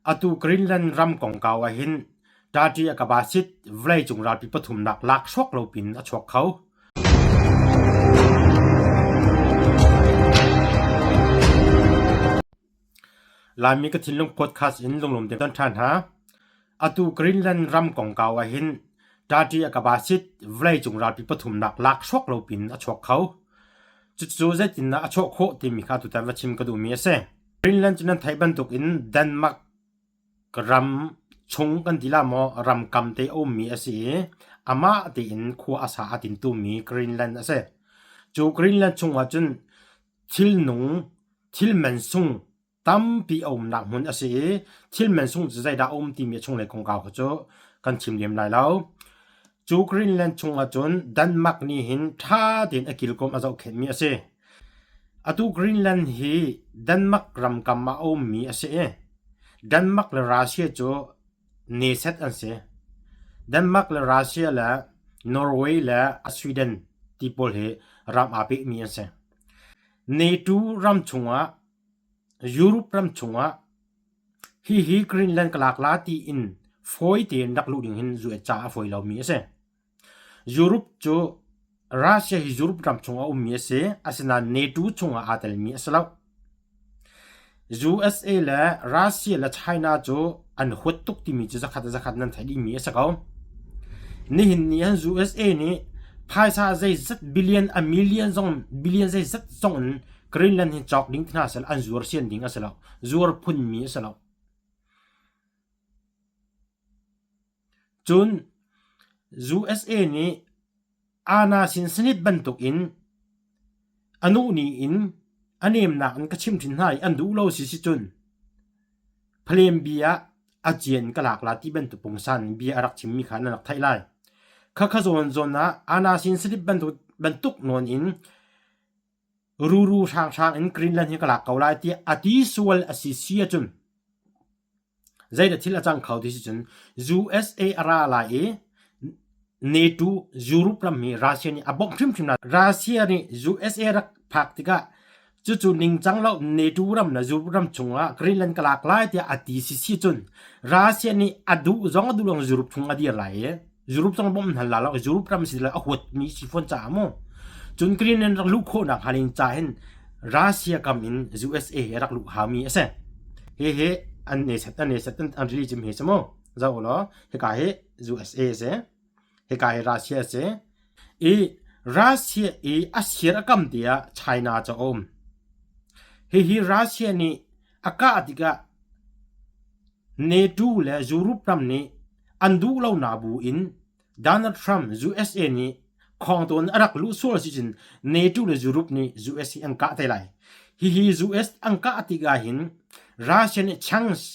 Atu Greenland ram kongkau ahhin Turkey a kabasit vawleicung ralpi pathumnak lakhruak lo pin a chuak kho. Laimi ka thinlung podcast in lunglawm te ton ṭhan hna. Atu Greenland ram kongkau ahhin Turkey a kabasit vawleicung ralpi pathumnak lakhruak lo pin a chuak kho. Cucu zeitindah a chuah khawh timi kha tutan va chim ka duhmi a si. Greenland cu nan theih bantukin Denmark ram chung kan ti la maw ram kam te a ummi a si i amah tein khua a sa a tintummi Greenland a si. Cu Greenland chungah cun thilnung, thil mansung tampi a umnak hmun a si i thil mansung cu zeidah a um timi a chunglei kongkau kha cu kan chim lem lai lo. Cu Greenland chungah cun Denmark nih hin ṭha tein a kilkawm a zohkhenhmi a si. Atu Greenland hi Denmark ramkam ah a ummi a si i Denmark le Russia cu neset an si. Denmark le Russia le Norway le Sweden ti pawl hi ram aa pehmi an si. NATO ram chungah Europe ram chungah hihi Greenland ka lak la tiin fawi tein rak luh ding hin US caah a fawi lomi a si. Europe cu Russia hi Europe ram chungah a ummi a si, asinain NATO chungah aa telmi a si lo. USA le Russia le China cu an huat tuk timi cu zakhat le zakhat nan theih dihmi a si ko. Nihin ni han USA nih phaisa zeizat billion a million zong billion zeizat zong in Greenland hi cawk ding hna sel an zuar sian ding a si lo. Zuar phunmi a si lo. Cun USA nih Anna sin sanit bantukin a nuhni in a nemnak in ka chimhhrin hna i an duh lo si si cun Phalem bia ah a cian ka lak la ti bantuk pungsan in bia a rak chimmi kha nan rak theih lai. Khakha zawn zawn ah Anna sin sanit bantuk, bantuk nawn in ruru hranghrang in Greenland hi ka lak ko lai tiah a ti sual a si si ahcun Zeidah thil a cang kho ti si cun USA a ra lai i NATO Europe ram hi Russia nih a bawmh hrimhrim lai. Russia nih USA rak phak tikah cucu ningcang lo NATO ram le Europe ram chungah Greenland ka lak lai tiah a ti si si cun Russia nih a duh zong a duh lo Europe chung a dir lai i Europe zong bawmh hna la lo Europe ram si a huatmi si fawn caah mu cun Greenland rak luh khawhnak hnga ding ca hin Russia kam in USA he rak luh haumi a si hi hi an ne set an ne set an rili cim hi si mu zoh law hika hi USA si hika hi Russia si i Russia i a sir a kam tiah China cu a um hihi Russia nih a kah tikah NATO le Europe ram nih an duh lo na bu in Donald Trump USA nih khawngtawn a rak luh sual si cun NATO le Europe nih US hi an kah te lai. Hihi US an kah tikah hin Russia nih chance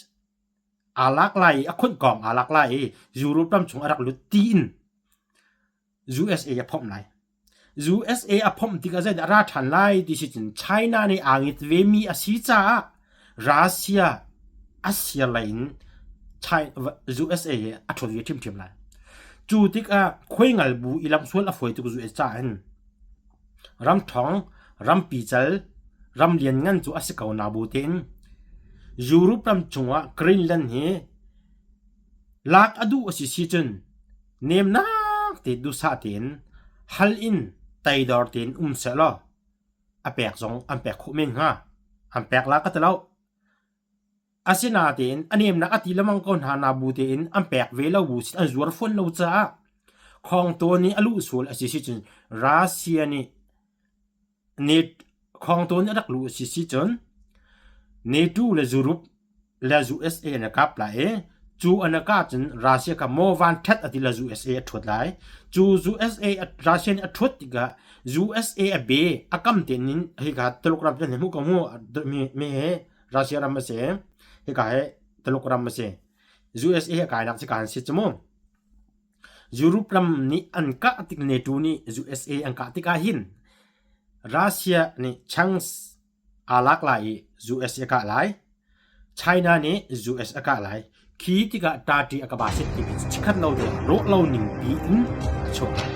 aa lak lai i a khunh kong aa lak lai i Europe ram chung a rak lut tiin USA a phomh lai. USA a phomh tikah zeidah a ra ṭhan lai ti si cun China nih aa ngit vemi a si caah Russia a sir lei in USA hi a ṭhawn ve ṭhiamṭhiam lai. Cu tikah khuaingal bu i lamhsual a fawi tuk US caah hin ram ṭhawng, ram pical, ram lianngan cu a si ko na bu tein Europe ram chungah Greenland hi lak a duh a si si cun Nemnak te duhsah tein hal in teidor tein um sehlaw a pek zong an pek khawh men hnga. An pek la ka ti lo. Asinain a nemnak a ti lengmang ko hna na bu tein an pek ve lo bu sin an zuar fawn lo caah khawngtawn nih a luh sual a si si cun Russia nih Khawngtawn a rak luh a si si cun NATO le Europe le USA an i kap lai i cu an i kah cun Russia kha maw van ṭhat a ti le USA a ṭhuat lai. Cu USA Russia nih a ṭhuat tikah USA a be a kam tein in hika Tuluk ram kan hmuh ko mu mi hi Russia ram a si hika hi Tuluk ram a si. USA a kainak cu ka an si cu mu. Europe ram nih an kah tik NATO nih USA an kah tikah hin Russia nih chance aa lak lai i US a kah lai. China nih US a kah lai. Khi tikah Turkey a ka ba set timi cu chikhat lo te ruah lo ning pi in a chuak lai.